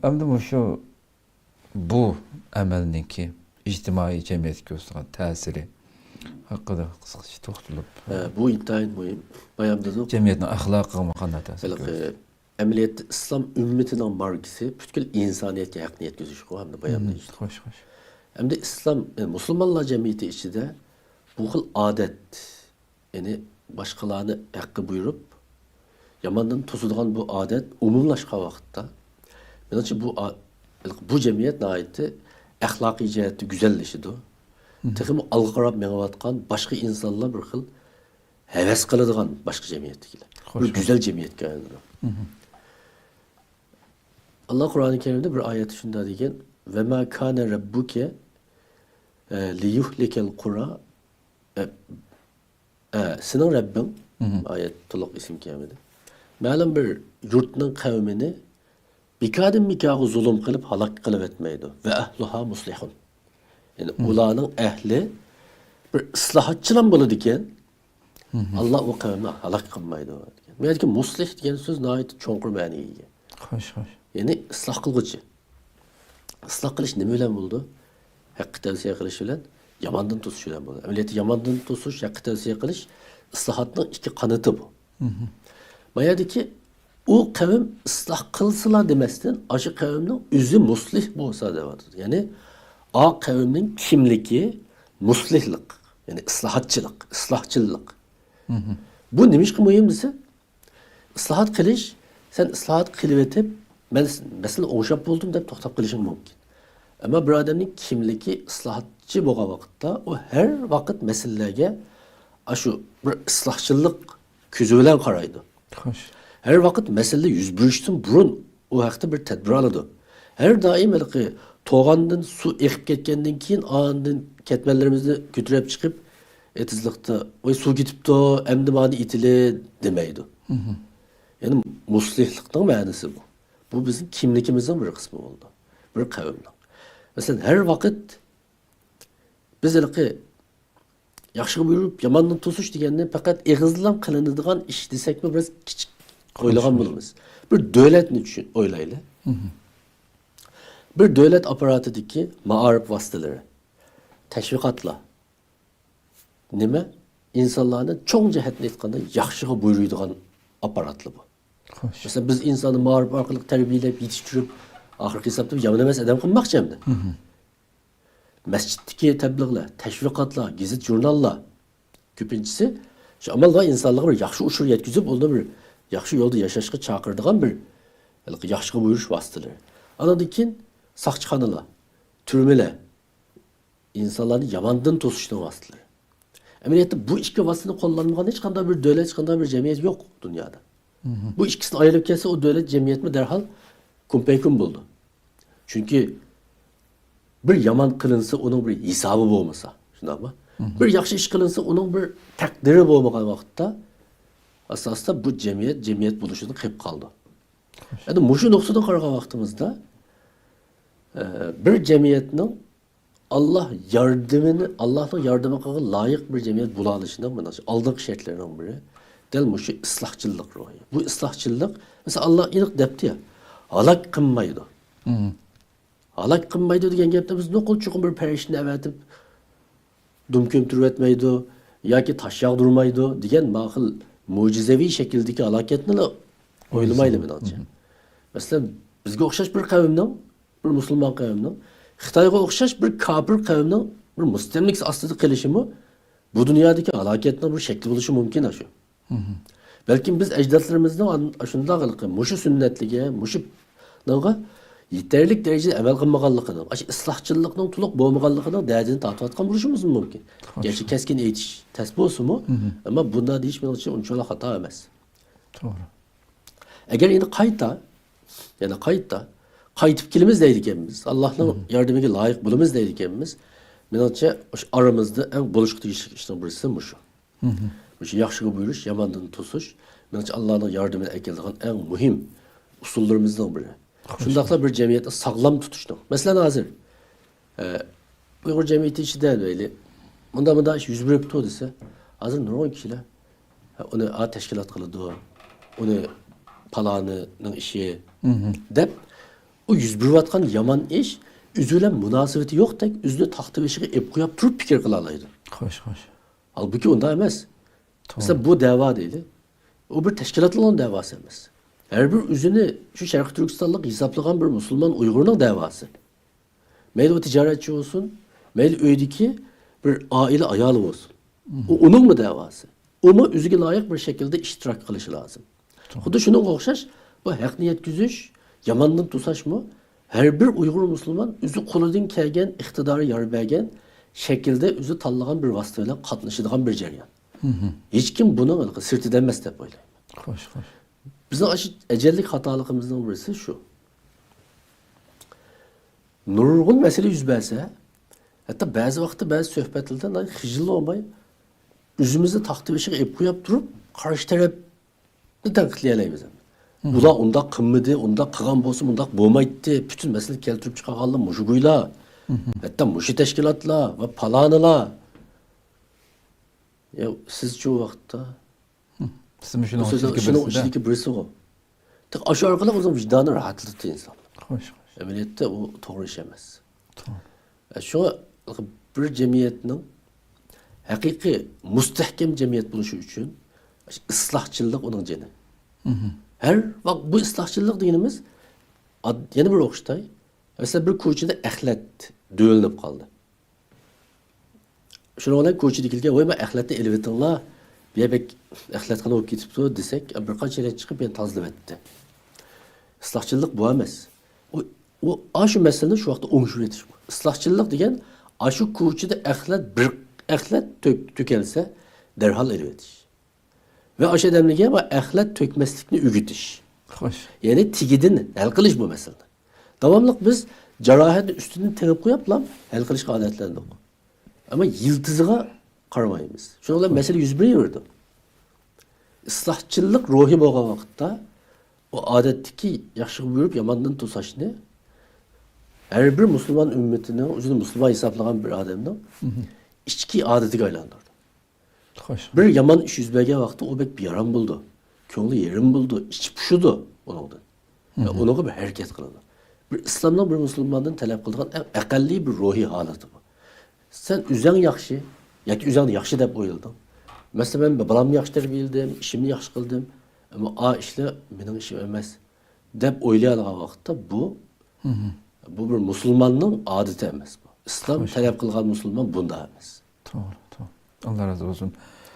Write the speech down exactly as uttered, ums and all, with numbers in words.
ئەمدى مۇشۇ بۇ ئەمەلنىڭكى ئىجتىمائىي جەمئىيەتكە كۆرسىتىدىغان تەسىرى ھەققىدە قىسقىچە توختىلىپ. ئە، بۇ ئىنتايىن مۇھىم. بايام دېدۇق. جەمئىيەتنىڭ ئەخلاقىغا قانداق تەسىر ھېلىقى كۆرسىتىدۇ؟ ئەمەلىيەتتە ئىسلام ئۈممىتىنىڭ ماركىسى پۈتكۈل ئىنسانىيەتكە ھەقنى يەتكۈزۈشكۇ ھەمدە بايام دېيىش. خوش، خوش. ئەمدى ئىسلام، ئە، مۇسۇلمانلار جەمئىيىتى ئىچىدە بۇ خىل ئادەت، يەنى باشقىلارنى ھەققە بۇيرۇپ، ياماندىن توسىدىغان بۇ ئادەت ئومۇملاشقان ۋاقىتتا، مېنىڭچە بۇ ئا-، بۇ جەمئىيەت ناھايىتى ئەخلاقىي جەھەتتە گۈزەللىشىدۇ. تېخىمۇ ئالغا قاراپ مېڭىۋاتقان باشقا ئىنسانلار بىر خىل ھەۋەس قىلىدىغان باشقا جەمئىيەتتىكىلەر. بىر گۈزەل جەمئىيەتكە ئايلىنىدۇ. ئاللا قۇرئانى كەرىمدە بىر ئايەتتە شۇنداق دېگەن، «ۋەما كانە رەببۇكە، ئە، لىيۇھلىكەل قۇرا»، ئە، ئە، سېنىڭ رەببىڭ، ئايەت تولۇق ئېسىمگە كەلمىدى. مەلۇم بىر يۇرتنىڭ قەۋمىنى بىكاردىن بىكارغا زۇلۇم قىلىپ ھالاك قىلىۋەتمەيدۇ. ۋە ئەھلۇھا مۇسلىھۇن. يەنى ئۇلارنىڭ ئەھلى بىر ئىسلاھاتچىلام بولىدىكەن، ئاللا ئۇ قەۋمنى ھالاك قىلمايدۇ دېگەن. بۇ يەردىكى مۇسلىھ دېگەن سۆز ناھايىتى چوڭقۇر مەنىگە ئىگە. خوش، خوش. يەنى ئىسلاھ قىلغۇچى. ئىسلاھ قىلىش نېمە بىلەن بولىدۇ؟ ھەققە تەۋسىيە قىلىش بىلەن، ياماندىن توسۇش بىلەن بولىدۇ. ئەمەلىيەتتە ياماندىن توسۇش، ھەققە تەۋسىيە قىلىش ئىسلاھاتنىڭ ئىككى قانىتى بۇ. ما يەردىكى ئۇ قەۋم ئىسلاھ قىلسىلا دېمەستىن، ئاشۇ قەۋمنىڭ ئۆزى مۇسلىھ بولسا دەۋاتىدۇ. يەنى ئا قەۋمنىڭ كىملىكى مۇسلىھلىق، يەنى ئىسلاھاتچىلىق، ئىسلاھچىللىق. بۇ نېمىشقا مۇھىم دېسە، ئىسلاھات قىلىش، سەن ئىسلاھات قىلىۋېتىپ، مەن مەسىلىنى ئوڭشاپ بولدۇم دەپ توختاپ قېلىشىڭ مۇمكىن. ئەمما بىر ئادەمنىڭ كىملىكى ئىسلاھاتچى بولغان ۋاقىتتا، ئۇ ھەر ۋاقىت مەسىلىلەرگە ئاشۇ بىر ئىسلاھچىللىق كۆزى بىلەن قارايدۇ. خوش. ھەر ۋاقىت مەسىلە يۈز بېرىشتىن بۇرۇن ئۇ ھەقتە بىر تەدبىر ئالىدۇ. ھەر دائىم ھېلىقى توغاندىن سۇ ئېقىپ كەتكەندىن كېيىن، ئاندىن كەتمەنلىرىمىزنى كۆتۈرۈپ چىقىپ، ئېتىزلىقتا، «ۋاي، سۇ كېتىپتۇ، ئەمدى مانى ئېتىلى» دېمەيدۇ. يەنى مۇسلىھلىقنىڭ مەنىسى بۇ. بۇ بىزنىڭ كىملىكىمىزنىڭ بىر قىسمى بولىدۇ. بىر قەۋمنىڭ. مەسىلەن، ھەر ۋاقىت بىز ھېلىقى ياخشىغا بۇيرۇپ، ياماندىن توسۇش دېگەننى پەقەت ئېغىزدىلا قىلىنىدىغان ئىش دېسەكمۇ، بىراز كىچىك ئويلىغان بولىمىز. بىر دۆلەتنى چۈشۈن-، ئويلايلى. بىر دۆلەت ئاپپاراتىدىكى مائارىپ ۋاسىتىلىرى، تەشۋىقاتلار، نېمە؟ ئىنسانلارنى چوڭ جەھەتتىن ئېيتقاندا ياخشىغا بۇيرۇيدىغان ئاپپاراتلا بۇ. خوش. مەسىلەن، بىز ئىنساننى مائارىپ ئارقىلىق تەربىيەلەپ، يېتىشتۈرۈپ، ئاخىرقى ھېسابتا يامان ئەمەس ئادەم قىلماقچى ئەمدى. مەسچىتتىكى تەبلىغلار، تەشۋىقاتلار، گېزىت-ژۇرناللار كۆپىنچىسى شۇ ئامالغا ئىنسانلارغا بىر ياخشى ئۇچۇر يەتكۈزۈپ، ئۇنى بىر ياخشى يولدا ياشاشقا چاقىرىدىغان بىر ھېلىقى ياخشىغا بۇيرۇش ۋاسىتىلىرى. ئاندىن كېيىن ساقچىخانىلار، تۈرمىلەر، ئىنسانلارنى ياماندىن توسۇشنىڭ ۋاسىتىلىرى. ئەمەلىيەتتە بۇ ئىككى ۋاسىتىنى قوللانمىغان ھېچقانداق بىر دۆلەت، ھېچقانداق بىر جەمئىيەت يوق دۇنيادا. بۇ ئىككىسىنى ئايرىپ كەتسە، ئۇ دۆلەت، جەمئىيەتمۇ دەرھال كۇمپەيكۇم بولىدۇ. چۈنكى بىر يامان قىلىنسا، ئۇنىڭ بىر ھېسابى بولمىسا، شۇنداقمۇ؟ بىر ياخشى ئىش قىلىنسا، ئۇنىڭ بىر تەقدىرى بولمىغان ۋاقىتتا، ئاستا-ئاستا بۇ جەمئىيەت جەمئىيەت بولۇشىدىن قېلىپ قالىدۇ. ئەمدى مۇشۇ نۇقتىدىن قارىغان ۋاقتىمىزدا، ئە، بىر جەمئىيەتنىڭ ئاللا ياردىمىنى، ئاللانىڭ ياردىمىغا لايىق بىر جەمئىيەت بولالىشىنىڭ، مېنىڭچە، ئالدىنقى شەرتلىرىنىڭ بىرى دەل مۇشۇ ئىسلاھچىللىق روھى. بۇ ئىسلاھچىللىق، مەسىلەن، ئاللا ئېنىق دەپتۇ يا، ھالاك قىلمايدۇ. ھالاك قىلمايدۇ دېگەن گەپتە بىز نوقۇل چوقۇم بىر پەرىشتىنى ئەۋەتىپ دۇم كۆمتۈرۈۋەتمەيدۇ ياكى تاش ياغدۇرمايدۇ دېگەن ما خىل مۆجىزەۋى شەكىلدىكى ھالاكەتنىلا ئويلىمايلى، مېنىڭچە. مەسىلەن، بىزگە ئوخشاش بىر قەۋمنىڭ، بىر مۇسۇلمان قەۋمنىڭ خىتايغا ئوخشاش بىر كاپىر قەۋمنىڭ بىر مۇستەملىكىسى ئاستىدا قېلىشىمۇ بۇ دۇنيادىكى ھالاكەتنىڭ بىر شەكلى بولۇشى مۇمكىن، ئاشۇ. بەلكىم بىز ئەجدادلىرىمىزنىڭ ئان-، ئاشۇنداق ھېلىقى مۇشۇ سۈننەتلىكى، مۇشۇ نىڭغا يېتەرلىك دەرىجىدە ئەمەل قىلمىغانلىقىنىڭ، ئاشۇ ئىسلاھچىللىقنىڭ تولۇق بولمىغانلىقىنىڭ دەردىنى تارتىۋاتقان بولۇشىمىز مۇمكىن. گەرچە كەسكىن ئېيتىش تەس بولسىمۇ، ئەمما بۇنداق دېيىش مېنىڭچە ئۇنچىۋالا خاتا ئەمەس. توغرا. ئەگەر ئەمدى قايتا، يەنە قايتا، قايتىپ كېلىمىز دەيدىكەنمىز، ئاللانىڭ ياردىمىگە لايىق بولىمىز دەيدىكەنمىز، مېنىڭچە ئاشۇ ئارىمىزدا ئەڭ بولۇشقا تېگىشلىك ئىشنىڭ بىرسى مۇشۇ. مۇشۇ ياخشىغا بۇيرۇش، ياماندىن توسۇش، مېنىڭچە، ئاللانىڭ ياردىمىنى ئەكېلىدىغان ئەڭ مۇھىم ئۇسۇللىرىمىزنىڭ بىرى. شۇنداقلا بىر جەمئىيەتنى ساغلام تۇتۇشنىڭ. مەسىلەن، ھازىر، ئە، ئۇيغۇر جەمئىيىتى ئىچىدە دەيلى، مۇنداق، مۇنداق ئىش يۈز بېرىپتۇ دېسە، ھازىر نۇرغۇن كىشىلەر، ھە، ئۇنى ئا تەشكىلات قىلىدۇ، ئۇنى پالانىنىڭ ئىشى دەپ، ئۇ يۈز بېرىۋاتقان يامان ئىش ئۆزى بىلەن مۇناسىۋىتى يوقتەك، ئۆزىنى تاختا بېشىغا ئېلىپ قويۇپ تۇرۇپ پىكىر قىلالايدۇ. خوش، خوش. ھالبۇكى ئۇنداق ئەمەس. مەسىلەن، بۇ دەۋا دەيلى. ئۇ بىر تەشكىلاتلارنىڭ دەۋاسى ئەمەس. ھەر بىر ئۆزىنى شۇ شەرقىي تۈركىستانلىق ھېسابلىغان بىر مۇسۇلمان ئۇيغۇرنىڭ دەۋاسى. مەيلى ئۇ تىجارەتچى بولسۇن، مەيلى ئۆيدىكى بىر ئائىلە ئايالى بولسۇن. ئۇ ئۇنىڭمۇ دەۋاسى. ئۇمۇ ئۆزىگە لايىق بىر شەكىلدە ئىشتىراك قىلىشى لازىم. خۇددى شۇنىڭغا ئوخشاش، بۇ ھەقنى يەتكۈزۈش، ياماندىن توساشمۇ ھەر بىر ئۇيغۇر مۇسۇلمان ئۆزى قولىدىن كەلگەن، ئىقتىدارى يار بەرگەن شەكىلدە ئۆزى تاللىغان بىر ۋاسىتە بىلەن قاتنىشىدىغان بىر جەريان. ھېچكىم بۇنىڭ ھېلىقى سىرتىدا ئەمەس دەپ ئويلايمەن. خوش، خوش. بىزنىڭ ئاشۇ ئەجەللىك خاتالىقىمىزنىڭ بىرسى شۇ. نۇرغۇن مەسىلە يۈز بەرسە، ھەتتا بەزى ۋاقىتتا بەزى سۆھبەتلەردە ناھايىتى خىجىللىنىپ، ئۆزىمىزنى تاختا بېشىغا ئېلىپ قويۇپ تۇرۇپ، قارشى تەرەپنى تەنقىدلىيەلەيمىز. ئۇلار ئۇنداق قىلمىدى، ئۇنداق قىلغان بولسا مۇنداق بولمايتتى، پۈتۈن مەسىلىنى كەلتۈرۈپ چىقارغانلار مۇشۇ گۇيلار، ھەتتا مۇشۇ تەشكىلاتلار ۋە پالانىلار. يا، سىزچۇ ۋاقىتتا؟ سىزمۇ شۇنىڭ ئىچىدىكى شۇنىڭ بىرسىدە؟ ئىچىدىكى بىرسىغۇ. تېخى ئاشۇ ئارقىلىق ئۆزىنىڭ ۋىجدانى راھەتلىنىدۇ ئىنسان. خوش، خوش. ئەمەلىيەتتە ئۇ توغرا ئىش ئەمەس. توغرا. شۇڭا بىر جەمئىيەتنىڭ ھەقىقىي مۇستەھكەم جەمئىيەت بولۇشى ئۈچۈن ئىسلاھچىللىق ئۇنىڭ جېنى. ھەر ۋاقىت بۇ ئىسلاھچىللىق دېگىنىمىز ئاد-، يەنە بىر ئوخشىتاي. مەسىلەن، بىر كوچىدا ئەخلەت دۆۋىلىنىپ قالدى. شۇنىڭ بىلەن كوچىدىكىلەرگە، «ۋاي، مانا ئەخلەتنى ئېلىۋېتىڭلار، بۇ يەر بەك ئەخلەتخانا بولۇپ كېتىپتۇ» دېسەك، بىر قانچە ئەخلەت چىقىپ يەنە تازىلىۋەتتى. ئىسلاھچىللىق بۇ ئەمەس. ئۇ، ئۇ ئاشۇ مەسىلىنى شۇ ۋاقىتتا ئوڭشىۋېتىش. ئىسلاھچىللىق دېگەن ئاشۇ كوچىدا ئەخلەت، بىر ئەخلەت تۆك-، تۆكەلسە، دەرھال ئېلىۋېتىش. ۋە ئاشۇ ئادەملەرگە بۇ ئەخلەت تۆكمەسلىكنى ئۆگىتىش. خوش. يەنى تېگىدىن ھەل قىلىش بۇ مەسىلىنى. داۋاملىق بىز جاراھەتنى ئۈستىدىن تېڭىپ قويۇپلا ھەل قىلىشقا ئادەتلەندۇق. ئەمما يىلتىزىغا قارىمايمىز. شۇنىڭ بىلەن مەسىلە يۈز بېرىۋېرىدۇ. ئىسلاھچىللىق روھى بولغان ۋاقىتتا، ئۇ ئادەتتىكى ياخشىغا بۇيرۇپ، ياماندىن توساشنى ھەر بىر مۇسۇلمان ئۈممىتىنىڭ، ئۆزىنى مۇسۇلمان ھېسابلىغان بىر ئادەمنىڭ ئىچكى ئادىتىگە ئايلاندۇردى. خوش. بىر يامان ئىش يۈز بەرگەن ۋاقىتتا ئۇ بەك بىئارام بولىدۇ. كۆڭلى يېرىم بولىدۇ، ئىچى پۇشىدۇ ئۇنىڭدىن. ۋە ئۇنىڭغا بىر ھەرىكەت قىلىدۇ. بىر ئىسلامنىڭ بىر مۇسۇلماندىن تەلەپ قىلىدىغان ئەڭ ئەقەللىي بىر روھىي ھالىتى بۇ. سەن ئۆزۈڭ ياخشى ياكى ئۆزۈڭنى ياخشى دەپ ئويلىدىڭ. مەسىلەن، مەن بالامنى ياخشى تەربىيەلىدىم، ئىشىمنى ياخشى قىلدىم. ئەمما ئا ئىشلار مېنىڭ ئىشىم ئەمەس دەپ ئويلايدىغان ۋاقىتتا بۇ، بۇ بىر مۇسۇلماننىڭ ئادىتى ئەمەس بۇ. ئىسلام تەلەپ قىلغان مۇسۇلمان بۇنداق ئەمەس. توغرا، توغرا. ئاللا رازى بولسۇن.